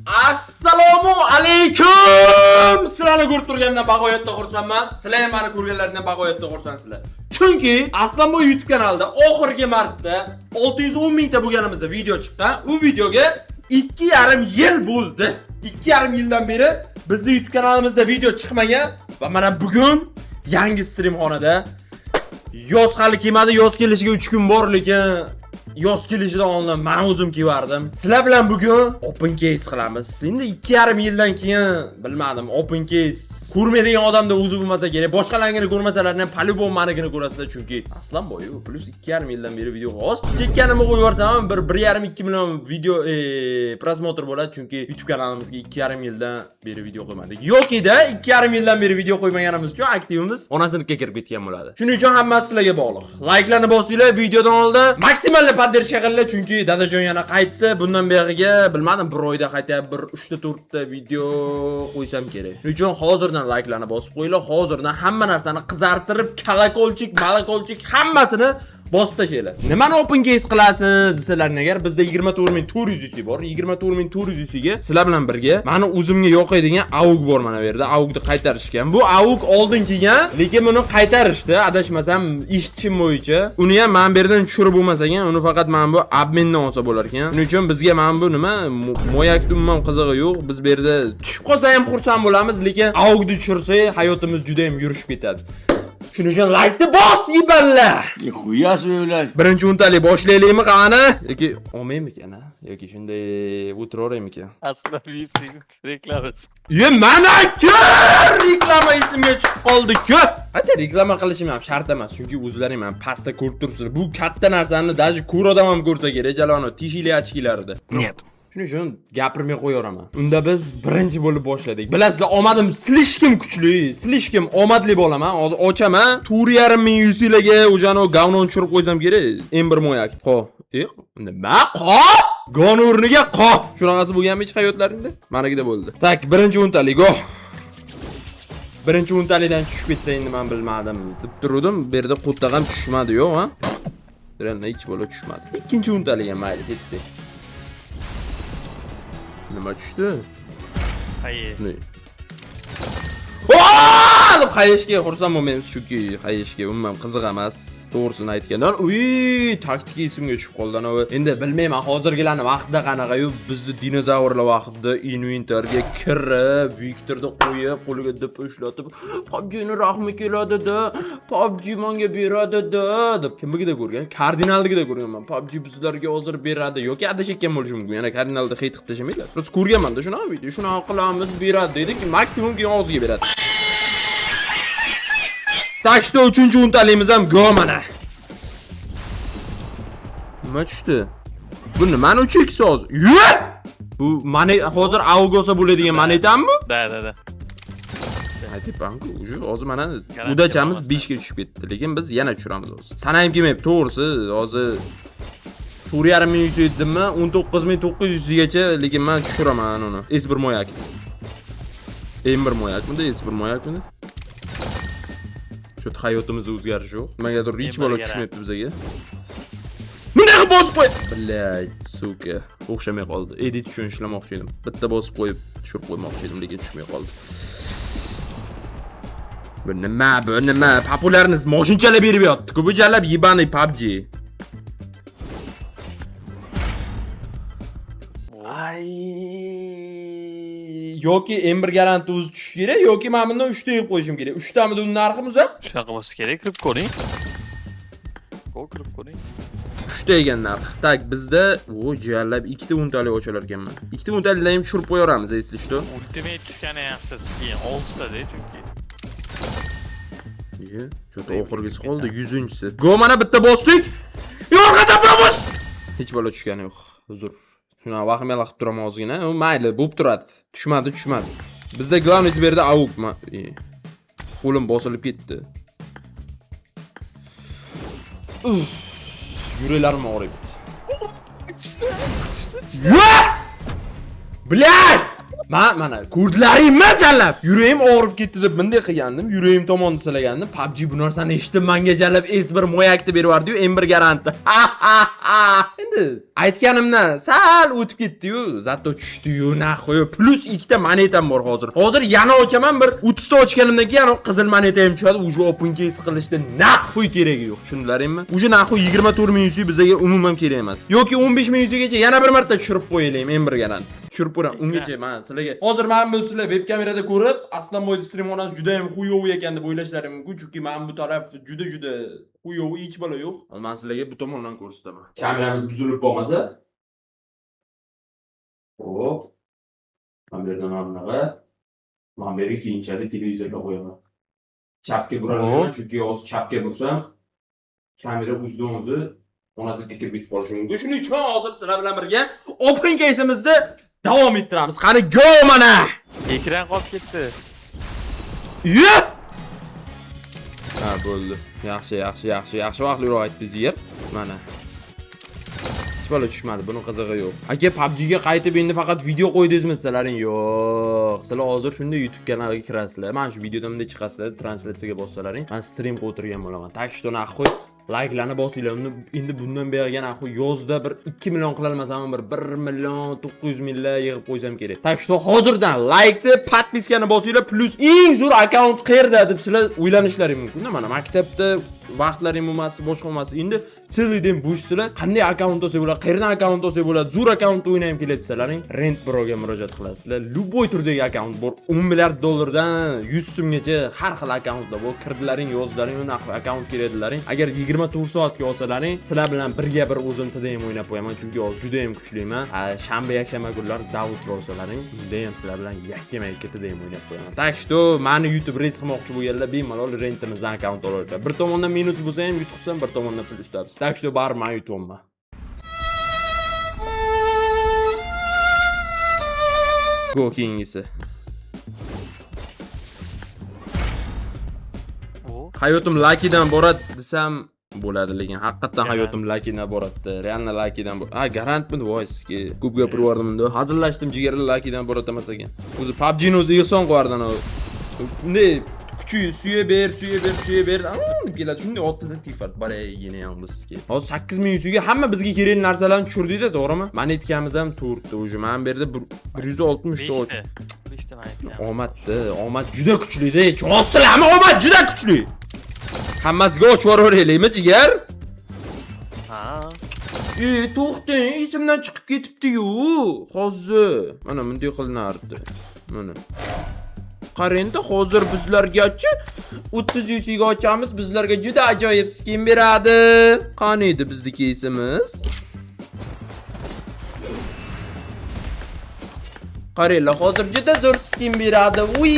Assalomu alaykum! Sizlarni ko'rib turganimdan bag'oyatda xursandman. Sizlar ham meni ko'rganlaringdan bag'oyatda xursandsizlar. Chunki Aslanboy YouTube kanalida oxirgi marta 610 mingta bo'lganimizda video chiqqan. U videoga 2,5 yil bo'ldi. 2,5 yildan beri bizni YouTube kanalimizda video chiqmagan va mana bugun yangi streamxonada yoz hali kelmadi, yoz kelishiga 3 kun bor, lekin yoz kelishidan oldin men o'zim kelardim. Sizlar bilan bugun open case qilamiz. Endi 2,5 yildan keyin bilmadim, open case ko'rmaydigan odamda o'zi bo'lmasa kerak. Boshqalarnikini ko'rmasalar ham по-любому manikini ko'rasizlar, chunki Aslanboy плюс 2,5 yildan beri video hozir chekkanimni qo'yib yuborsam ham bir 1,5-2 million video просмотр bo'ladi, chunki YouTube kanalimizga 2,5 yildan beri video qo'ymadik. Yokida 2,5 yildan beri video qo'ymaganimiz uchun aktivimiz onasinikiga kirib ketgan bo'ladi. Shuning uchun hammasi sizlarga bog'liq. Layklarni bosinglar, videodan oldin maksimal поддержка qilinglar, chunki dadajon yana qaytdi. Bundan buyog'iga bilmadim, bir oyda qayta bir 3 ta 4 ta video qo'ysam kerak. Shuning uchun hozirdan layklarni bosib qo'yinglar, hozirdan hamma narsani qizartirib, колокольчик, malakolchik hammasini bosib tashlanglar. Nimani open case qilasiz desalar agar, bizda 24 400 UC bor. 24 400 UC ga sizlar bilan birga mani o'zimga yoqadigan AUG bor mana bu yerda. AUGni qaytarishgan. Bu AUG oldin kelgan, lekin buni qaytarishdi. Adashmasam, eshitishim bo'yicha. Uni ham mana bu yerdan tushirib bo'lmas ekan. Uni faqat mana bu обмен dan olsa bo'lar ekan. Shuning uchun bizga mana bu nima moyakni umuman qizig'i yo'q. Biz bu yerda tushib qolsa ham xursand bo'lamiz, lekin AUGni tushirsak hayotimiz juda ham yurishib ketadi. Shuning uchun laykni bos, yiballar. Нихуя себе, блядь. Birinchi o'ntalik boshlaylikmi qani? Yoki olmaymikan, ha? Yoki shunday o'tiraveraymikan? Остановись, reklama. Ye, mana kir! Reklama esimga tushib qoldi-ku. Hatto reklama qilishim ham shart emas, chunki o'zlaring ham pastda ko'rib turibsizlar. Bu katta narsani даже ko'r odam ham ko'rsa kerak, jaloni teshikli очки larida. Нет. Shuning uchun gapirmay qo'yaveraman. Unda biz birinchi bo'lib boshladik. Bilasizlar, omadim слишком kuchli, слишком omadli bo'laman. Hozir ochaman. 4,5 ming yuzlarga o'shani говно ni tushirib qo'ysam kerak. M1 moyak. Qo. Nima? Qop! Говно o'rniga qop. Shunaqasi bo'lganmi hech hayotlaringda? Manikida bo'ldi. Так, birinchi o'ntalik, go. Birinchi o'ntalikdan tushib ketsa endi men bilmadim. Deb turdim, bu yerda qo'ttaq ham tushmadi, yo'q, ha? Реально hech bola tushmadi. Ikkinchi o'ntalik ham mayli, ketdi. Nima tushdi? Hayır. Ne? Aaaa! Deb hayishga xursand bo'lmaymiz, chunki hayishga umuman qiziq emas. To'g'risini aytganda, uy, taktika esimga tushib qoldi anavi. Endi bilmayman, hozirgilarni vaqtida qanaqa-yu, bizni dinozavrlar vaqtida inventarga kirib, Viktorni qo'yib, qo'liga dip ushlatib, PUBG'ni rahmi keladi-da, PUBG menga beradi-da deb kimligida ko'rgan? Kardinalligida ko'rganman. PUBG bizlarga hozir beradi yoki adashayotgan bo'lishi mumkin. Yana kardinalda хейт qilib tashlamanglar. Biz ko'rganman-da shunaqa video, shunaqa qilamiz, beradi dedi, maksimum keyin og'ziga beradi. Так что uchinchi o'ntaligimiz ham go mana. Nima tushdi? Bu nimani 3x hozir? Yuh! Bu mana hozir AUG olsa bo'ladigan monetami bu? Да. Aytyapman-ku, уже hozir mana Garantiya удача miz bo'lmasdan. 5 ga tushib ketdi, lekin biz yana tushiramiz hozir. Sanayim kelmayapti, to'g'risi, hozir 4,5 ming yuz edimmi? 19 900 gacha, lekin men tushiraman uni. S1 moyak. M1 moyak bunda, S1 moyak bunda. Shu hayotimizda o'zgarish yo'q. Nimagadir hech M1 bola gara. tushmayapti bizaga. Bunday qilib bosib qo'y. Блядь, сука. O'xshamay qoldi. Edit uchun ishlamoqchi edim. Bitta bosib qo'yib tushirib qo'ymoqchi edim, lekin tushmay qoldi. Bu nima, bu nima? Популярность moshinchalar berib yotdi-ku. Bu jalab ебаный PUBG. Ay, yoki M1 garanti o'zi tushishi kerak, yoki men bundan 3 ta yeb qo'yishim kerak. 3 tamidi uni narxi uzab? Shunaqa bo'lsa kerak, kirib ko'ring. Go, kirib ko'ring. 3 ta ekan narx. Так, bizda o jalab ikkita o'ntalik ochalar ekanman. Ikkita o'ntaliklarni ham tushirib qo'yaveramiz, если что. Ultimate tushgani yaxshi, keyin oltita-da chunki. Ye, что-то oxirgisi qoldi, 100-inchisi. Go, mana bitta bosdik. Yo'q, bos. Hech bola tushgani yo'q. Uzr. Shunaqa vahimali qilib turaman ozgina. U mayli, bo'lib turadi. Tushmadi, tushmadi. Bizda главный bu yerda AUG. Qo'lim bosilib ketdi. Uf, yuraklarim og'riyapti. Yo'q! Блядь! Mana ko'rdilaringmi jalab? Yuragim og'rib ketdi deb bunday qilgandim, yuragim tomonni silagandim. PUBG bu narsani eshitib menga jalab S1 moyakni berib yubordi-yu, M1 garanti. Endi Endi aytganimdan sal o'tib ketdi-yu, зато tushdi-yu, нахуй. Плюс ikkita monetam bor hozir. Hozir yana ochaman, bir 30 ta ochganimdan keyin yana qizil moneta ham tushadi. Уже open case qilishda нахуй keragi yo'q. Tushundilaringmi? Уже нахуй 24 ming UC bizga umuman kerak emas. Yoki 15 ming UCgacha yana bir marta tushirib qo'yaylik, men bir garant. Tushirib qo'yaman. Ungacha mana sizlarga hozir mana bu sizlar web kamerada ko'rib, Aslanboy stream xonasi juda ham хуёвый ekan deb o'ylashlari mumkin, chunki mana bu taraf juda juda хуёвый, hech balo yo'q. Hozir men sizlarga bu tomondan ko'rsataman. Kameramiz buzilib qolmasa. Hop. Mana bu yerdan mana bunaqa. Mana bu yerga keyinchalik televizorga qo'yaman. Chapga burolmayman, chunki hozir chapga bursam kamera o'zidan o'zi onasiga kirib ketib qolishi mumkin. Shuning uchun hozir sizlar bilan birga open case'imizni davom ettiramiz. Qani, go mana! Ekran qolib ketdi. Ye! Ha, bo'ldi. Yaxshi, yaxshi, yaxshi, yaxshi vaqtliroq aytdi jigar. Mana. Hech balo tushmadi, buni qizig'i yo'q. Aka, PUBG ga qaytib endi faqat video qo'ydingizmi desalaring, yo'q. Sizlar hozir shunday YouTube kanaliga kirasizlar. Mana shu videodan bunday chiqasizlar, translyatsiyaga bossalaring, men stream qilib o'tirgan bo'laman. Так что нахуй layklarni bosinglar. Uni endi bundan buyog'iga нахуй yozda bir 2 million qilolmasam, bir 1 million 900 minglar yig'ib qo'ysam kerak. Так что hozirdan laykni, подписка ni bosinglar, плюс eng zo'r akkaunt qayerda deb sizlar o'ylanishlaring mumkin-da. Mana maktabda vaqtlaring bo'lmasdi, boshqa bo'lmasdi. Endi целый день bo'shsizlar. Qanday akkaunt olsak bo'ladi, qayerdan akkaunt olsak bo'ladi, zo'r akkaunt o'ynagim kelyapti desalaring, Rent Broga murojaat qilasizlar. Любой turdagi akkaunt bor. 10 milliard dollardan 100 so'mgacha har xil akkauntlar bor. Kirdilaring, yozdilaring, unaqa akkaunt kerak dedilaring. Agar 24 soatga olsalaring, sizlar bilan birga bir o'zim TDM o'ynab qo'yaman, chunki hozir juda ham kuchliman. Ha, shanba, yakshanba kunlari Davud olsalaring, unda ham sizlar bilan yakkama-yakka TDM o'ynab qo'yaman. Так что mani YouTube reys qilmoqchi bo'lganlar bemalol rentimizdan akkaunt oladilar. Bir tomondan minus bo'lsa ham yutqizsam, bir tomondan plyus topsiz. Так что baribir men yutyapman. Go keyingisi. O. Hayotim Lucky'dan boradi desam bo'ladi, lekin haqiqatdan Garant. hayotim Lucky'dan boradi. Реально Lucky'dan. Ha, garantmi? Voy sizga. Ko'p gapirib yubordim unda. Hazillashdim, jigarlar, Lucky'dan boradi emas ekan. O'zi PUBG'ni o'zi ehson qo'yardi anavi. Bunday kuchi suya ber, suya ber, suya ber. Aa, deb keladi. Shunday otdi tifat. Barayigini ham bizga. Hozir 8000 ga hamma bizga kerakli narsalarni tushirdik-da, to'g'rimi? Monetamiz ham 4 ta уже. Mana bu yerda 160 ta. 5 ta. 5 ta moneta. Omadda, omad juda kuchli-da. Tushunasizlarmi? Omad juda kuchli. Hammasiga ochib yuboraylikmi, jigar? Ha. E, to'xtang, esimdan chiqib ketibdi-yu. Hozir. Mana bunday qilinardi. Mana. Qarangda, hozir bizlargachi 30 UC ga ochamiz, bizlarga juda ajoyib skin beradi. Qani edi bizni keysimiz? Qaranglar, hozir juda zo'r skin beradi. Uy!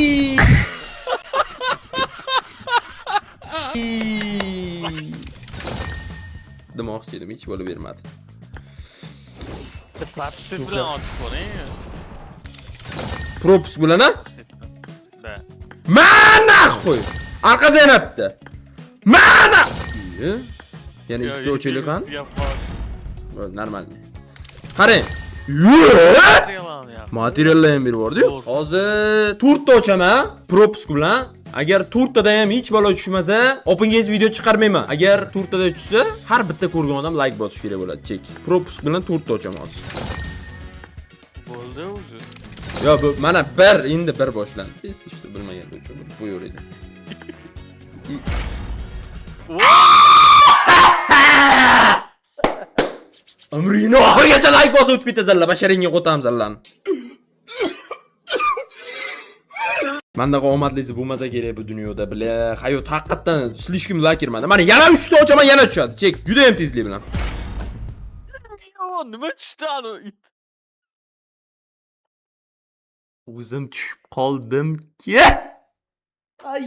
Demoqchi edim, hech bo'lib bermadi. Propust bilan ochib ko'ring. Пропуск bilan, ha? Да. Mana qo'y. Arqa Zaynabda. Mana! Iye. Yana ikkita o'chaylik qani? Bo'ldi, нормально. Qarang. Yo'q! Materiallar ham berib yubordi-yu. Zo'r. Hozir to'rtta ochaman пропуск bilan. Agar to'rttada ham hech balo tushmasa, open case video chiqarmayman. Agar to'rttada tushsa, har bitta ko'rgan odam like bosish kerak bo'ladi, chek. Пропуск bilan to'rtta ochaman hozir. Bo'ldi o'zi. Yo, bu mana bir, endi bir boshlandi. Tez işte bilmaganda uchun bu yo'q edi. Umringni oxirigacha like bosib o'tib ketasanlar, basharingga qo'tamiz allarni. Mandaqa omadlisi bo'lmasa kerak bu dunyoda, бля. Hayot haqiqatdan слишком lakirmadi. Mana yana 3 ta ochaman, yana tushadi. Chek, juda ham tezlik bilan. Yo, nima tushdi anu it? O'zim tushib qoldimki. Ay!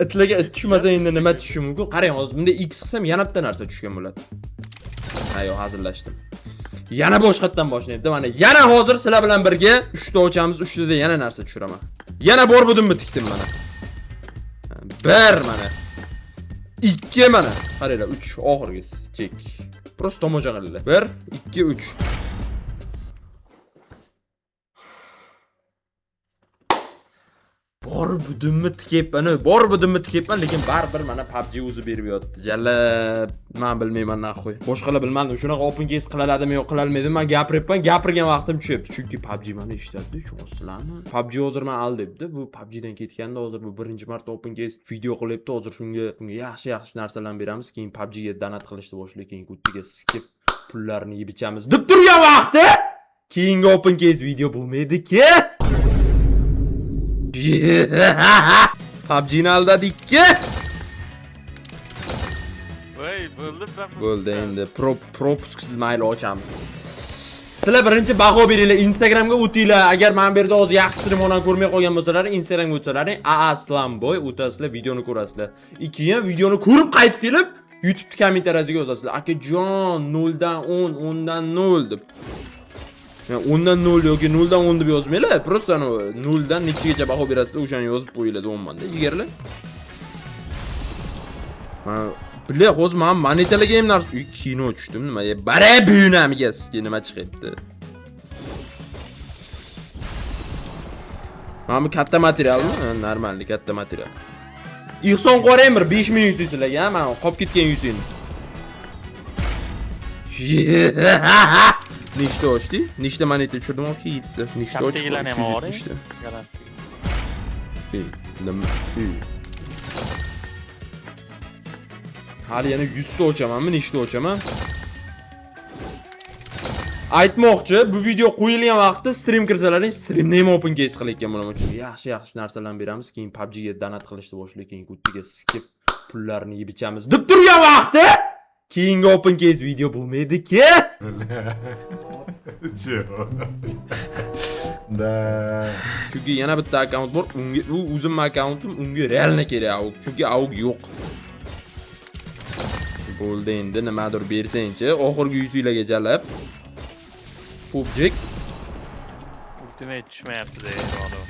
Itlarga it tushmasa endi nima tushishi mumkin? Qarang, hozir bunday X qilsam yana bitta narsa tushgan bo'ladi. Ha, yo'q, hazillashdim. Yana boshqatdan boshlayapti. Mana yana hozir sizlar bilan birga 3 ta ochamiz, 3 tada yana narsa tushiraman. Yana bor budimni tikdim mana. 1 mana. 2 mana. Qaranglar, 3 oxirgisi. Chek. Просто tomosha qilinglar. 1 2 3. Bor Bor budimni tikyapman, bor budimni tikyapman, lekin baribir mana PUBG o'zi berib yotdi. Jalab, men bilmayman нахуй. Boshqalar bilmadim, shunaqa open case qilaladimi yo qilalmaydi. Men gapiryapman, gapirgan vaqtim tushyapti. Chunki PUBG meni eshitadi, tushunasizlarmi? PUBG hozir men al debdi. Bu PUBGdan ketganda hozir bu birinchi marta open case video qilyapti. Hozir shunga yaxshi-yaxshi narsalarni beramiz. Keyin PUBGga donat qilishni boshlaydi, keyin kutiga skip pullarni yeb ichamiz deb turgan vaqti keyingi open case video bo'lmaydi-ki. PUBGni aldadik-ki. Voy, bo'ldi. Bo'ldi endi пропуск siz mayli ochamiz. Sizlar birinchi baho beringlar, Instagramga o'tinglar. Agar mana bu yerda hozir yaxshi stream onani ko'rmay qolgan bo'lsalar, Instagramga o'tsalaring, AASlamboy o'tasizlar, videoni ko'rasizlar. Keyin videoni ko'rib qaytib kelib, YouTube'ni kommentariyasiga yozasizlar. Akajon 0 dan 10, 10 dan 0 deb. Yani 10 dan 0 yoki 0 dan 10 deb yozmanglar. Просто anavi 0 dan nechagacha baho berasizlar, o'shani yozib qo'yinglar deyapman-da, jigarlar. Mana бля, hozir men monetalarga ham narsa, uy, kino tushdim, nima? Bara buyunamiga sizga nima chiqyapti? Mana bu katta materialmi? Ha, нормальный katta material. Ehson qorang bir 5000 yuz sizlarga, ha, mana qolib ketgan yuzingni. Nechta ochdik? Nechta moneta tushirdim вообще yettita. Nechta ochib? Kattagilarni ham oling. 270 ta. Ey, nima? Ey. Hali yana 100 ta ochamanmi, nechta ochaman? Aytmoqchi, bu video qo'yilgan vaqtda stream kirsalaring, streamda ham open case qilayotgan bo'laman. Chunki yaxshi-yaxshi narsalarni beramiz, keyin PUBGga donat qilishni boshlaydi, keyin kutiga skip pullarni yeb ichamiz deb turgan vaqti keyingi open case video bo'lmaydi-ki. Чего? Да. Chunki yana bitta akkaunt bor, unga u o'zimning akkauntim, unga реально kerak AUG, chunki AUG yo'q. Bo'ldi endi nimadir bersangchi, oxirgi yuzinglarga jalab. PUBG. Ultimate tushmayapti deydi odam.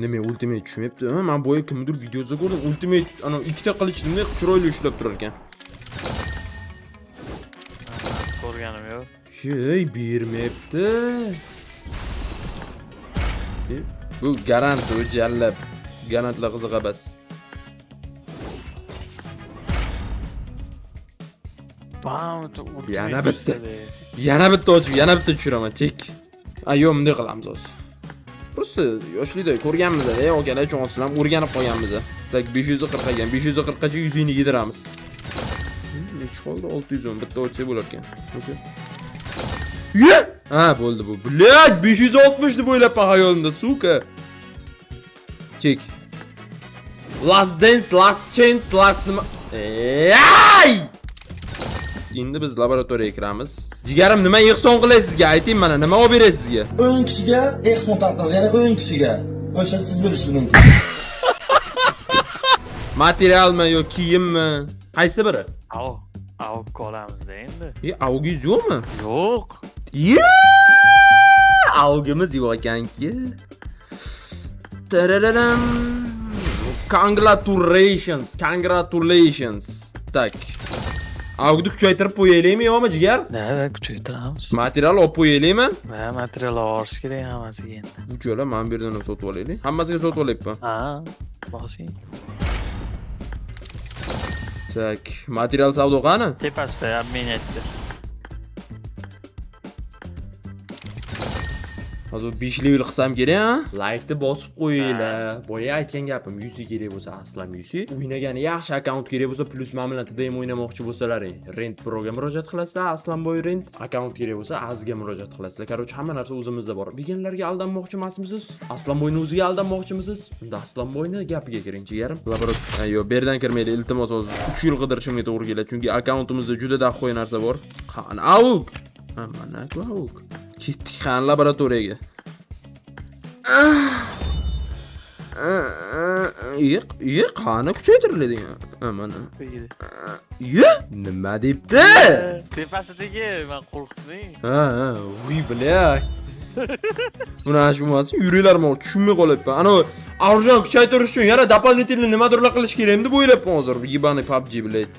Nima ultimate tushmayapti? Ha, men boya kimnidir videosida ko'rdim. Ultimate ana ikkita qilich bunday chiroyli ushlab turar ekan. Ko'rganim yo'q. Hey, bermayapti. E, bu garant u jallab. Garantlar qiziq emas. Bam, ultimate Yana bitta. tushdi deydi. Yana bitta ochib, yana bitta tushiraman, chek. A, yo'q, bunday qilamiz hozir. Просто yoshlikda ko'rganmiz, akalar, chonsiz ham o'rganib qolganmiz. Так 540 ekan, 540 gacha yuzingni yediramiz. Nechi qoldi? 610 bitta ochsak bo'lar ekan. Okay. Ye! Ha, bo'ldi bu. Блядь, 560 deb o'ylabman xayolimda, сука. Chek. Last dance, last chance, last nima? Ey! Endi biz laboratoriyaga kiramiz. Jigarim, nima ehson qilay sizga? Ayting mana, nima olib beray sizga? 10 kishiga ehson tarqatamiz, ya'ni 10 kishiga. O'sha siz bo'lishingiz mumkin. Materialmi yo kiyimmi? Qaysi biri? Av, av olamiz-da endi. E, AUGingiz yo'qmi? Yo'q. Ye! AUGimiz yo'q ekanki. Tarararam. Congratulations, congratulations. Так. AUGni kuchaytirib qo'yaylikmi yo'qmi, jigar? Да, да, kuchaytiramiz. Material olib qo'yaylikmi? Va material olish kerak hammasiga endi. Uchala, mana bu yerdan ham sotib olaylik. Hammasiga sotib olyapman. Ha, bosing. Так, material savdo qani? Tepasida обменять. Hozir 5 level qilsam kerak, ha? Like'ni bosib qo'yinglar. Boya aytgan gapim, UC kerak bo'lsa, Aslam UC. O'ynagani yaxshi akkaunt kerak bo'lsa, plus men bilan TDM o'ynamoqchi bo'lsalaring, Rent Proga murojaat qilasizlar, Aslamboy Rent. Akkaunt kerak bo'lsa, Azga murojaat qilasizlar. Короче, hamma narsa o'zimizda bor. Beginlarga aldanmoqchi emasmisiz? Aslamboyni o'ziga aldanmoqchimisiz? Unda Aslamboyni gapiga kiring, jigarim. Laboratoriya, yo'q, bu yerdan kirmaydi, iltimos, hozir 3 yil qidirishimga to'g'ri keladi, chunki akkauntimizda juda дохуя narsa bor. Qani AUG? Ha, mana ku AUG. Ketdik qani laboratoriyaga. Iq, iq, qani kuchaytiriladi? Ha, mana. Ye, nima debdi? Tepasidagi men qo'rqdim. Ha, uy, бля. Buni shu emas, yuraklarim og'rib, tushunmay qolyapman. Ana оружие kuchaytirish uchun yana дополнительный nimadirlar qilish kerakmi deb o'ylabman hozir. Ебаный PUBG, блядь.